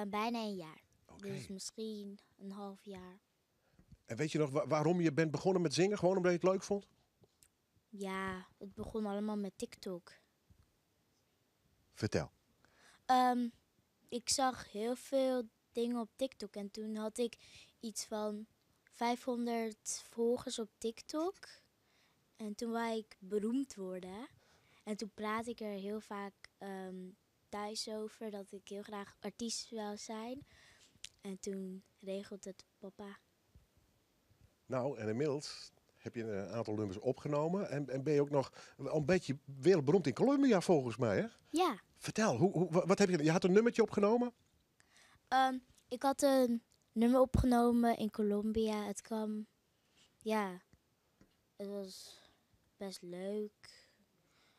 Bijna een jaar. Dus misschien een half jaar. En weet je nog waarom je bent begonnen met zingen? Gewoon omdat je het leuk vond? Ja, het begon allemaal met TikTok. Vertel. Ik zag heel veel dingen op TikTok. En toen had ik iets van 500 volgers op TikTok. En toen wou ik beroemd worden. En toen praat ik er heel vaak thuis over dat ik heel graag artiest wil zijn. En toen regelt het papa. Nou, en inmiddels heb je een aantal nummers opgenomen. En ben je ook nog een beetje wereldberoemd in Colombia volgens mij, hè? Ja. Vertel, wat heb je? Je had een nummertje opgenomen? Ik had een nummer opgenomen in Colombia. Het kwam, ja, het was best leuk.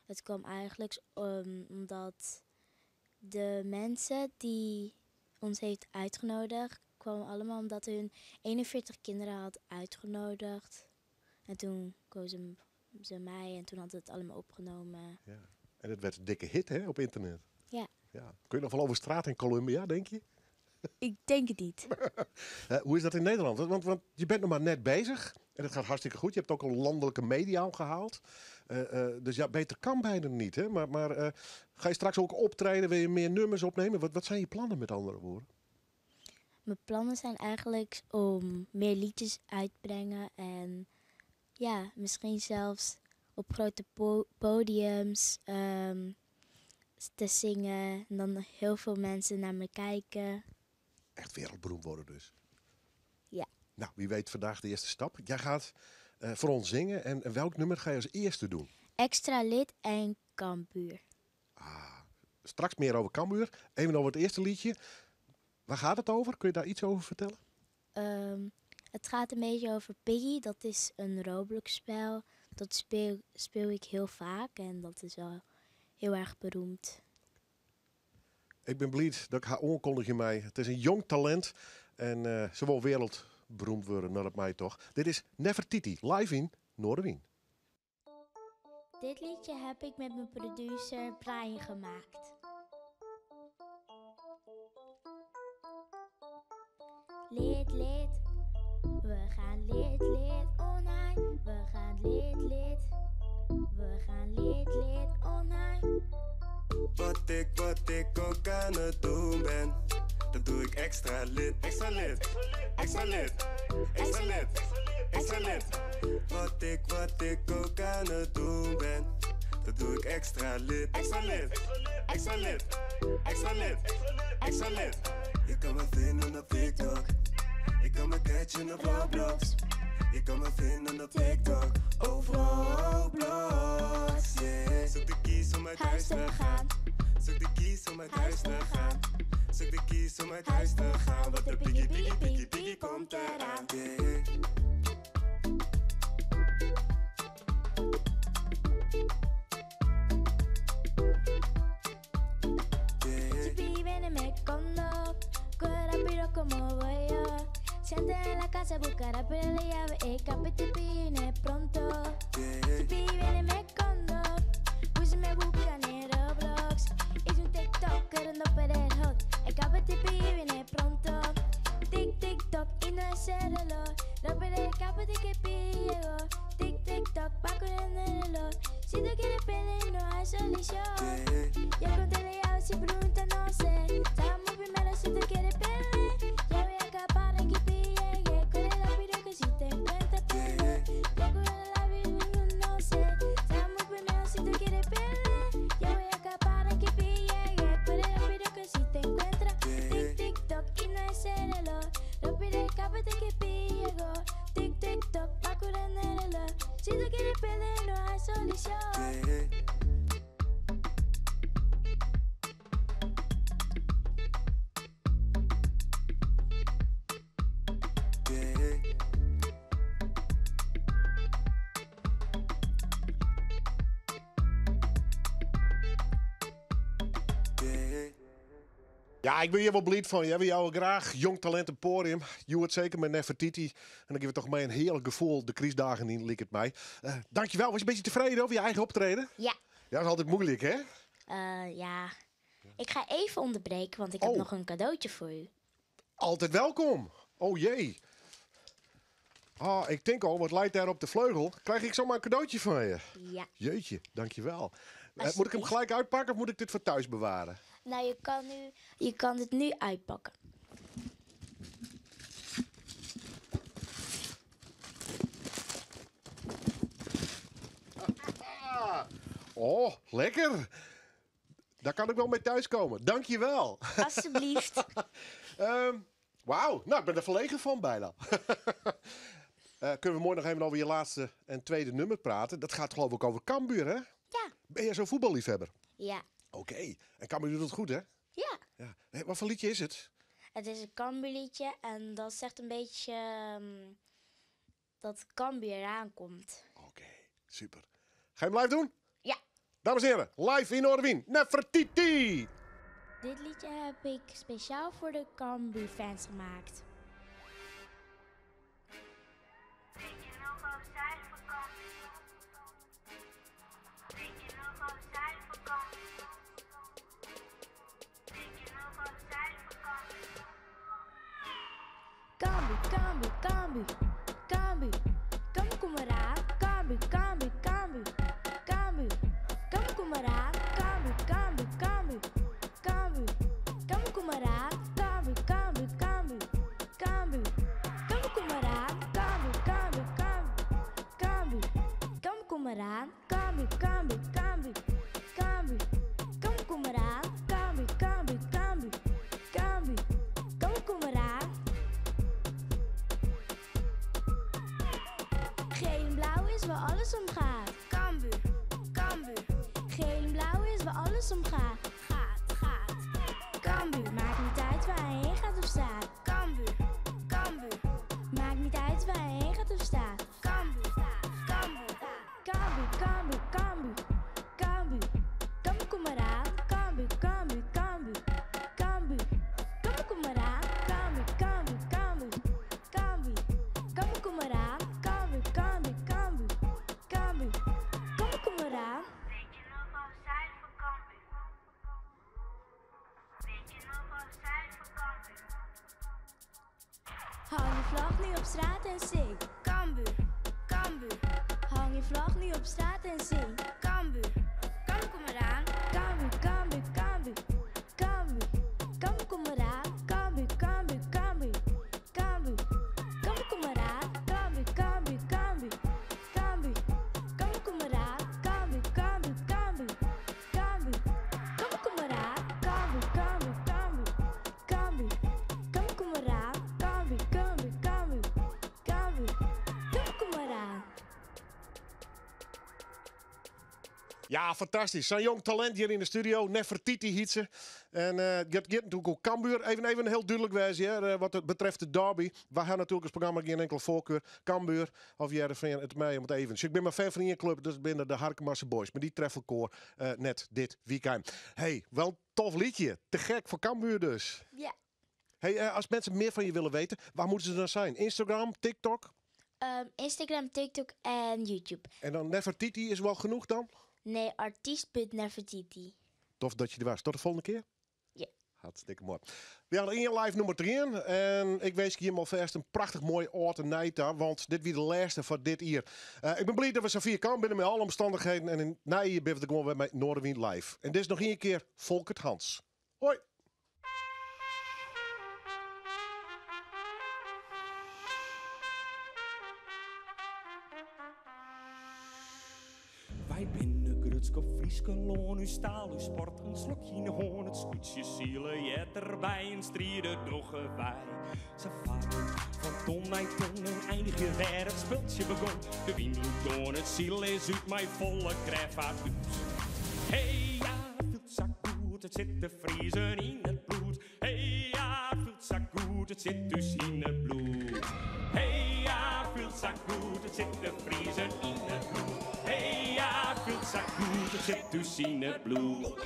Het kwam eigenlijk omdat de mensen die ons heeft uitgenodigd, kwamen allemaal omdat hun 41 kinderen had uitgenodigd. En toen kozen ze mij en toen had het allemaal opgenomen. Ja. En het werd een dikke hit, hè, op internet. Ja. Ja. Kun je nog wel over straat in Colombia, denk je? Ik denk het niet. Hoe is dat in Nederland? Want je bent nog maar net bezig en het gaat hartstikke goed. Je hebt ook al landelijke media al gehaald. Dus ja, beter kan bijna niet. Hè? Maar ga je straks ook optreden? Wil je meer nummers opnemen? Wat zijn je plannen met andere woorden? Mijn plannen zijn eigenlijk om meer liedjes uit te brengen. En ja, misschien zelfs op grote podiums te zingen. En dan heel veel mensen naar me kijken. Echt wereldberoemd worden dus. Ja. Nou, wie weet vandaag de eerste stap. Jij gaat voor ons zingen. En welk nummer ga je als eerste doen? Extra lid en Cambuur. Ah, straks meer over Cambuur. Even over het eerste liedje. Waar gaat het over? Kun je daar iets over vertellen? Het gaat een beetje over Piggy. Dat is een Roblox-spel. Dat speel ik heel vaak en dat is wel heel erg beroemd. Ik ben blij dat ik haar aankondig in mij. Het is een jong talent en ze wil wereldberoemd worden, naar het mij toch. Dit is Nefertiti, live in Noardewyn. Dit liedje heb ik met mijn producer Brian gemaakt. Lid, lid, we gaan lid, lid, online. We gaan lid, lid, we gaan lid, lid, online. Wat ik ook aan het doen ben, dat doe ik extra lid, extra lid, extra lid, extra lid, extra lid. Wat ik ook aan het doen ben, dat doe ik extra lid, extra lid, extra lid, extra lid, extra lid. Je kan me vinden op TikTok, je kan me catchen op Roblox. Je kan me vinden op TikTok, overal Roblox, yeah. Zoek de keys om uit huis te gaan. Zoek de keys om uit huis te gaan. Zoek de keys om uit huis te gaan. Want de piggy, piggy, piggy, piggy komt eraan, yeah. Si viene me escondo, corre rápido como voy yo. Siente en la casa, buscará pero la llave, escape te viene pronto. Si viene me escondo, pues me buscan en Roblox. Hice un TikTok queriendo perder hot, escape te viene pronto. Tic tic toc y no es el reloj, romper escape de que llegó. Tic tic toc va corriendo el reloj. Si tú quieres perder no hay solución. Yo conté la llave si pregunta no sé. Estamos primero si tú quieres perder. Ya voy a escapar en que llegue. Corre rápido que si te encuentras perder. Yo corro la vida no sé. Estamos primero si tú quieres perder. Ya voy a escapar en que llegue. Corre rápido que si te encuentras. Tic tic toc y no es el reloj. Rápido escápate que llegó. Tic tic Ja, ik bin hjir wol bliid fan. Ja, we jouwe graach Jong Talint in poadium. Hjoed seker mei Nefertiti. En dan gean we toch mei in hearlik gefoel de krystdagen yn, liket my. Eh, dankjewel. Was je een beetje tevreden over je eigen optreden? Ja. Ja, dat is altijd moeilijk, hè? Ja. Ik ga even onderbreken, want ik heb Oh. nog een cadeautje voor u. Altijd welkom. Oh jee. Ah, ik denk al, wat lijkt daar op de vleugel? Krijg ik zomaar een cadeautje van je? Ja. Jeetje, dankjewel. Moet ik hem Alsjeblieft. gelijk uitpakken of moet ik dit voor thuis bewaren? Nou, je kan het nu uitpakken. Oh, lekker. Daar kan ik wel mee thuiskomen. Dankjewel. Alsjeblieft. Wauw, nou, ik ben er verlegen van bijna. Kunnen we mooi nog even over je laatste en tweede nummer praten? Dat gaat geloof ik over Cambuur, hè? Ja. Ben jij zo'n voetballiefhebber? Ja. Oké. En Cambuur doet het goed, hè? Ja. Ja. Hé, wat voor liedje is het? Het is een Cambuur-liedje en dat zegt een beetje dat Cambuur eraan komt. Oké, super. Ga je hem live doen? Ja. Dames en heren, live in Noardewyn, Nefertiti! Dit liedje heb ik speciaal voor de Cambuur-fans gemaakt. Cambuur, Cambuur, Cambuur, Cambuur, Cambuur, kom eraan. Cambuur, Cambuur, Cambuur, Cambuur, Cambuur, kom eraan. Cambuur, Cambuur, Cambuur, Cambuur, Cambuur, kom eraan. Cambuur, Cambuur, Cambuur, Cambuur, Cambuur, kom eraan. Cambuur, Cambuur, Cambuur, Cambuur, Cambuur, kom eraan. Cambuur, Cambuur, Cambuur, Cambuur, Cambuur, kom eraan. Cambuur, Cambuur, Cambuur, Cambuur, Cambuur, kom eraan. Geel en blauw is waar alles om gaat. Cambuur, Cambuur. Geel en blauw is waar alles om gaat. Gaat, gaat. Cambuur, maakt niet uit waar hij heen gaat of staat. Cambuur, Cambuur. Maakt niet uit waar hij heen gaat of staat. Cambuur, Cambuur. Cambuur, Cambuur, Cambuur. Cambuur, Cambuur, kom eraan. Cambuur, Cambuur, Cambuur. Cambuur, Cambuur, kom eraan. Cambuur, Cambuur, Cambuur. Cambuur, Cambuur, kom eraan. Cambuur, Cambuur, Cambuur. Cambuur, Cambuur, kom eraan. Weet je nog wel zijn voor Cambuur? Weet je nog wel zijn voor Cambuur? Hang je vlag nu op straat en zing. Cambuur, Cambuur. Hang je vlag nu op straat en zing. Cambuur, Cambuur, kom eraan. Cambuur, Cambuur, Cambuur. Cambuur, Cambuur, kom eraan. Cambuur, Cambuur, Cambuur. Cambuur, Cambuur, kom eraan. Cambuur, Cambuur, Cambuur. Cambuur, Cambuur, kom eraan. Cambuur, Cambuur, Cambuur. Cambuur, Cambuur, kom eraan. Cambuur, Cambuur, Cambuur. Cambuur, Cambuur, kom eraan. Cambuur, Cambuur, Cambuur. Cambuur, Cambuur, kom eraan. Ja, fantastisch. Zo'n jong talent hier in de studio. Nefertiti heet ze. En het gaat natuurlijk ook Cambuur. Even heel duidelijk wijzen, hè, wat het betreft de derby. We hebben natuurlijk als programma geen enkele voorkeur. Cambuur of Heerenveen, het mij om het even. Dus ik ben maar fan van één club, dus binnen de Harkemasse Boys. Maar die treffen elkaar net dit weekend. Hey, wel een tof liedje. Te gek voor Cambuur dus. Ja. Hey, als mensen meer van je willen weten, waar moeten ze dan zijn? Instagram, TikTok? Instagram, TikTok en YouTube. En dan Nefertiti is wel genoeg dan? Nee, artiest.nefertiti. Tof dat je er was. Tot de volgende keer. Ja. Hartstikke mooi. We hadden één live nummer 3. En ik wens je hier alvast een prachtig mooi oord en night daar, want dit weer de laatste van dit jaar. Ik ben blij dat we zo vier kan binnen met alle omstandigheden. En in najaar ben we gewoon weer met Noardewyn live. En dit is nog één keer Folkert Hans. Hoi. Wij binnen grutsk op Frieske loon, uw staal, uw sport, een slokje in de hoorn, het scootje zielen, jet erbij en strijden doggen wij. Ze varen van ton naar ton en eindigen waar het spultje begon. De wind loopt door, het ziel is uit mijn volle krijf uit. Hey ja, voelt zo goed, het zit te vriezen in het bloed. Hey ja, voelt zo goed, het zit dus in het bloed. Hey ja, voelt zo goed, het zit te vriezen in het bloed. Hey ja, voelt zo goed, het zit dus in het bloed.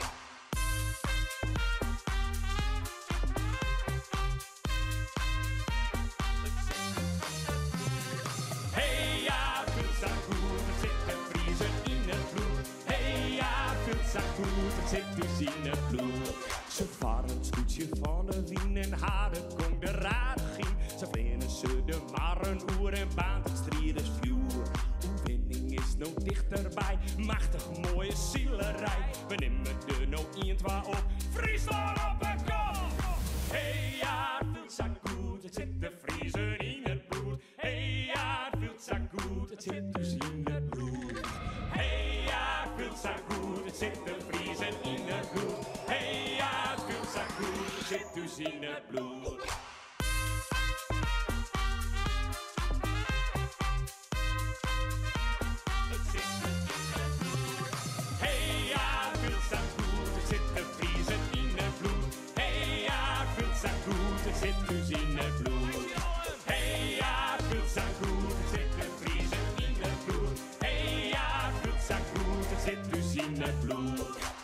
ús yn it bloed. Se farre it skûtsje fan de wyn en ha de gong der aardich yn. Sa fleane se de marren oer en baarnt it stridersfjoer. Oerwinning is no tichterby, machtich moaie silerij. We nimme der no ien, twa op, Fryslân op 'e kop! Hey ja, it fielt sa goed, it sit de Friezen yn it bloed. Hey ja, it fielt sa goed, it sit ús yn it bloed. Hey ja, it fielt sa goed, it sit de Friezen yn it bloed. Hey ja, it fielt sa goed, it sit ús yn it bloed. It sit ús yn it bloed. Hey ja, it fielt sa goed, it sit de Friezen yn it bloed. Hey ja, it fielt sa goed, it sit ús yn it bloed. Hey ja, it fielt sa goed, it sit de Friezen yn it bloed. Hey ja, it fielt sa goed, it sit ús yn it bloed.